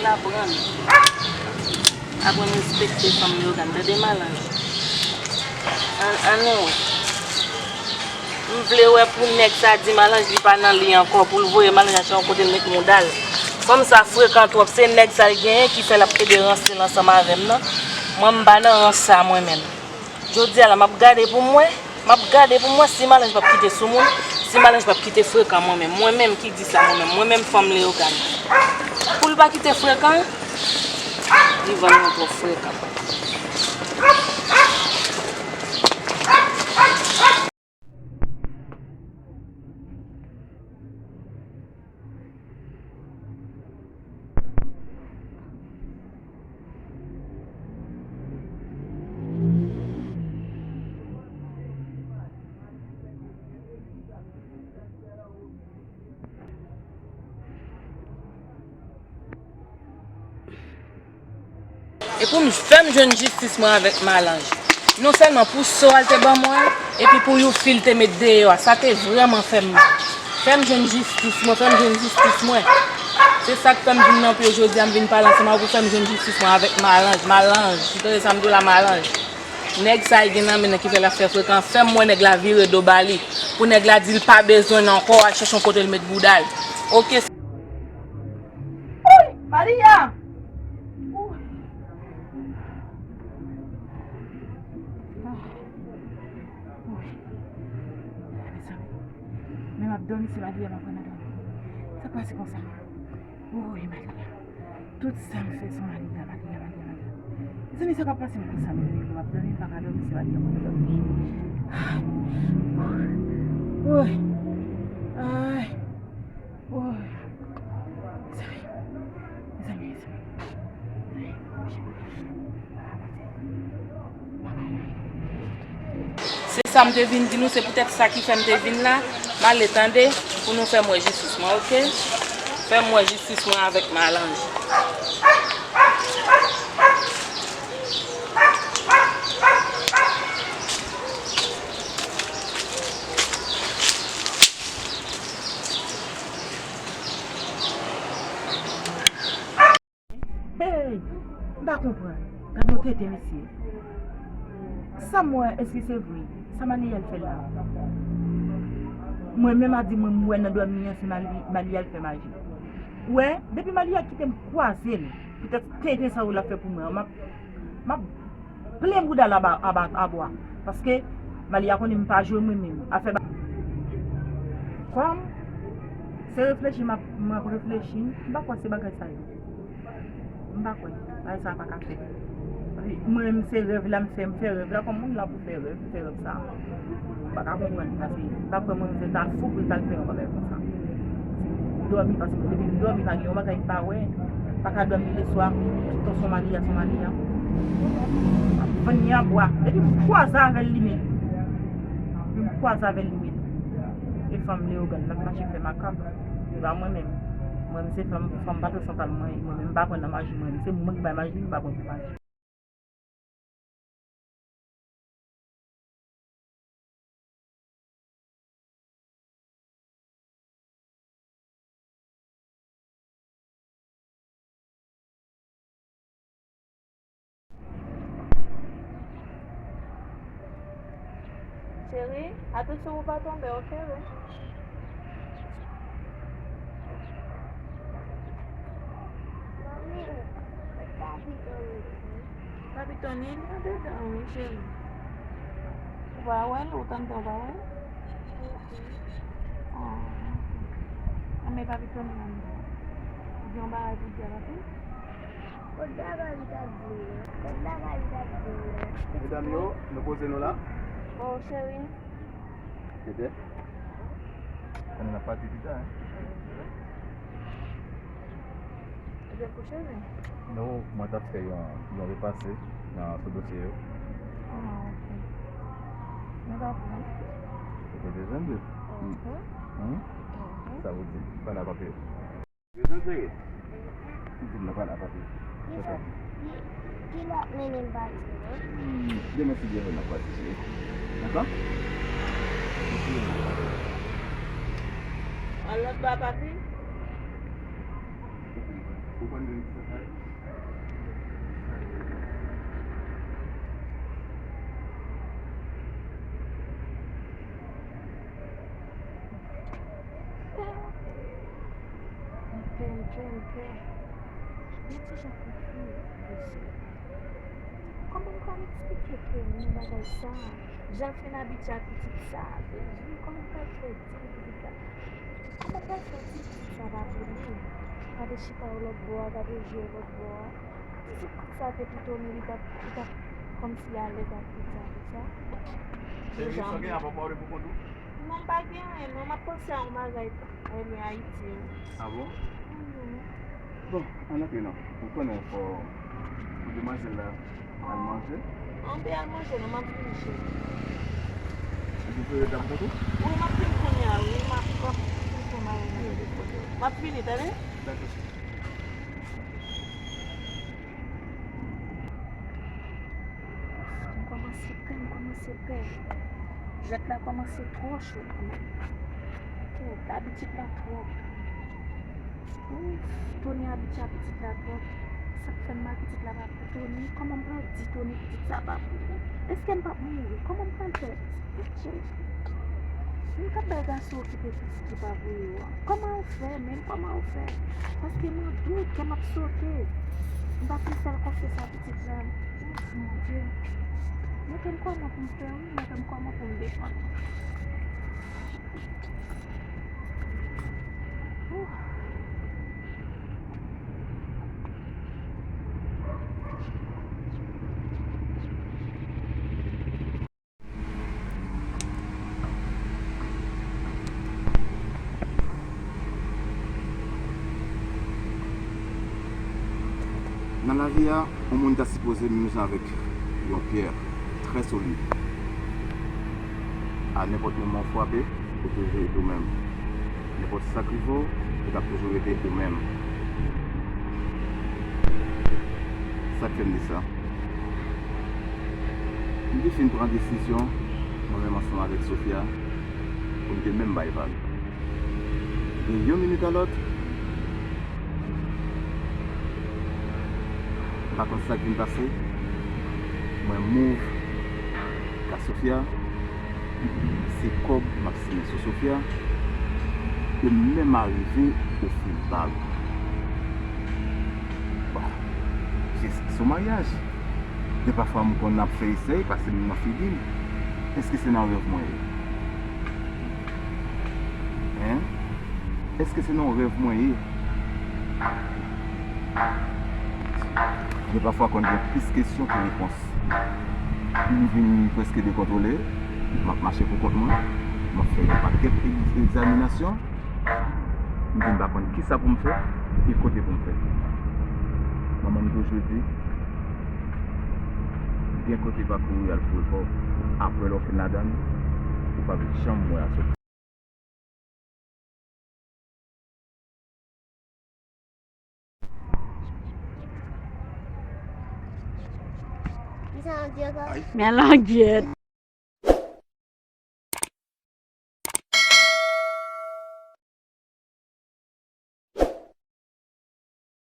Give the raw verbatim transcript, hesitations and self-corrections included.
Aprann. Aprann respekte fanm Leyogàn. Tande, Malanj. An, ann wè. M vle wè pou nèg sa di Malanj li pa nan li ankò, pou l voye Malanj achte yon kote l met mouda l. Fanm sa frekan twòp, se nèg sa l genyen ki fè l ap ede ranse l ansanm avè m nan. Mwen, m pa nan rans sa mwen menm. Jodi a la, m ap gade pou m wè. M ap gade pou m wè si Malanj p ap kite soumoun, si Malanj p ap kite frekan mwen menm. Mwen menm ki di sa mwen menm. Mwen menm fanm Leyogàn. Pou l pa kite frekan, li vann mwen twò frekan. E pou m fè m jwenn jistis mwen avèk Malanj. Non sèlman pou so a l te ban mwen, epi pou yon fi l te met deyò a. Sa te vrèman fè m mal. Fè m jwenn jistis mwen, fè m jwenn jistis mwen. Se sa k fè m vin nan pye jodi a, m vin pale ansanm avè w pou fè m jwenn jistis mwen avèk Malanj. Malanj, ou tande sa m di w la, Malanj. Nèg sa a gen nan men l ki fè l ap fè frekan. Fè m wè nèg la vire do ba li. Pou nèg la di l pa bezwen l ankò, al chèche yon kote l met bouda l. Oke. Woy, Malia! Woy. Ah. Woy. Mezanmi. Men m ap dòmi, se Malia m ap pran nan dòmi. Sa k pase konsa? Woy, Malia. Tout sa m fè sou Malia, Malia, Malia, Malia. Mezanmi, sa k ap pase m konsa, mezanmi, m ap dòmi, m pa ka dòmi, se Malia m ap dòmi. Woy. Ay. Woy. Mezanmi. Mezanmi, mezanmi. Se sa m te vin di nou, se poutèt sa ki fè m te vin la. M ale tande, pou nou fè m wè jistis mwen, oke? Fè m wè jistis mwen avèk Malanj. Hey! M pa konprann. Gade yon tenten mesye. Sa m wè, èske se vre? Sa Malia al fè la? Mwen menm a di mwen, m wè nan dòmi an, se Mali, Malia al fè maji. Ou wè, depi Malia kite m kwaze l, poutèt tenten sa yo l ap fè pou mwen an, m ap, m ap plen bouda l aba, aba, abwa. Paske Malia konnen m pa jwe mwen menm. Afè ba-, kòm se reflechi m ap, m ap reflechi, m pa kwè se bagay sa yo. M pa kwè. Bagay sa pa ka fèt. Mwen menm se rèv la m fè, m fè rèv la kòm moun la pou fè rèv, m fè rèv sa. M pa ka konprann, paske m pa kwè mwen menm se ta fou pou l t al fè yon bagay konsa. Dòmi, paske depi m dòmi, pa gen yon bagay m pa wè. M pa ka dòmi leswa, tout tan se Malia, se Malia. M ap vann li abwa. Depi m kwaze avè l li menm. Depi m kwaze avè l li menm. E fanm Leyogàn, l ap mache fè makak. Se pa mwen menm. Mwen menm se fanm, fanm pa tro santal mwen, mwen menm m pa pran nan maji mwen menm. Se mwen ki bay maji, m pa pran pou maji. Cheri, atansyon pou w pa tonbe, oke, boo? Manmi, kot papi Tony? Papi Tony, li andedan, wi, cheri. Ou pa wè l, ou tande, ou pa wè l? Ah, ok. Anben, papi Tony anndan. Ou gen yon bagay pou di a papi? Kot bagay li t ap di a? Kot bagay li t ap di a? Medam yo, nou poze nou la. Oh, cheri. Tete. Konnen n ap pati pita, hein? Ou te kouche, men? Non, mwen t ap fè yon, yon repase nan, sou dosye yo. Ah, ok. Nou t ap pran? Ou te bezwen de? Ok. Hmm? Ok. Sa vle di, pa nan papye. Bezwen sere. Di m nan pa nan papye. Ki sa? Ki, ki lòt mennen m pati, non? Hmm, demen si Dye vle n ap pati, sere. Dakò? An lòt bò a papi? Ou konn vin sa kay? M pè, m pè, m pè. Mwen ti jan konfye. Kòman m pral eksplike ke m nan bagay sa? Jan l fin abitye ak pitit sa, Jezi, kòman m pral fè di l pitit sa? Kòman m pral fè di l pitit sa pa pou li? Gade chita yo lòt bò a, gade je yo lòt bò a. Si se pitit sa te pou Tony, li t ap, li t ap kòmsi alèz ak pitit sa, konsa. Cheri, sa w gen avè w, pa w de pou kont ou? Non, m pa gen anyen, non. M ap panse a yon bagay. Mwen lwen Ayiti wi. Ah bon? Mhm. Bon, ann antre non. Ou konnen fò pou demwazèl la al manje. An, m pe al manje non, m ap vini cheri. Epi pou yo dam tankou? Wi, m ap vini kounye a wi, m ap, m ap vini kounye a. M ap vini, tande? Dakò. M kòmanse pè, m kòmanse pè. Jwèt la kòmanse twò cho pou mwen. Oh, abitid la twòp. Ouf, Tony abitye a pitit la twòp. Sa k fè m mal pitit la pa pou Tony. Kòman m pral di Tony pitit sa pa pou ou? Èske m p ap mouri? Kòman m pral fè? Jezi. Moun k ap bay gason okipe pitit li pa pou yo a. Kòman yo fè, menm? Kòman yo fè? Paske m an dout, kè m ap sote. M pa fin fè l konfyans a pitit la. Ouf, Bondye. Montre m kòman pou m fè, wi. Montre m kòman pou m defann mwen. Ouf. Nan lavi a, yon moun ta sipoze menm jan avèk yon pyè trè solid. A nenpòt moman w frape, ou toujou rete ou menm. Nenpòt sa k rive w, ou t ap toujou rete ou menm. Sa k fè m di sa? M te fin pran desizyon, mwen menm ansanm avèk Sofia, pou n te menm bay vag. De yon minit a lòt, m pa konn sa k vin pase, mwen move ka Sofia, se kòb m ap simen sou Sofia, e m menm arive ofri l vag. Bon, se, se yon maryaj. Gen pafwa m konn ap fè esèy, pase m nan figi l. Èske se nan rèv mwen ye? Hein? Èske se nan rèv mwen ye? Gen pafwa konn gen plis kesyon ke repons. M vin prèske dekontwole, m ap mache pou kont mwen, m ap fè yon pakèt egz-, egzaminasyon. M vin pa konn kisa pou m fè e kote pou m fè. Manman m toujou di, gen kote pa kouri al foure kò w, apre lè w fin ladan l, ou p ap janm wè asòti. Men langyèt.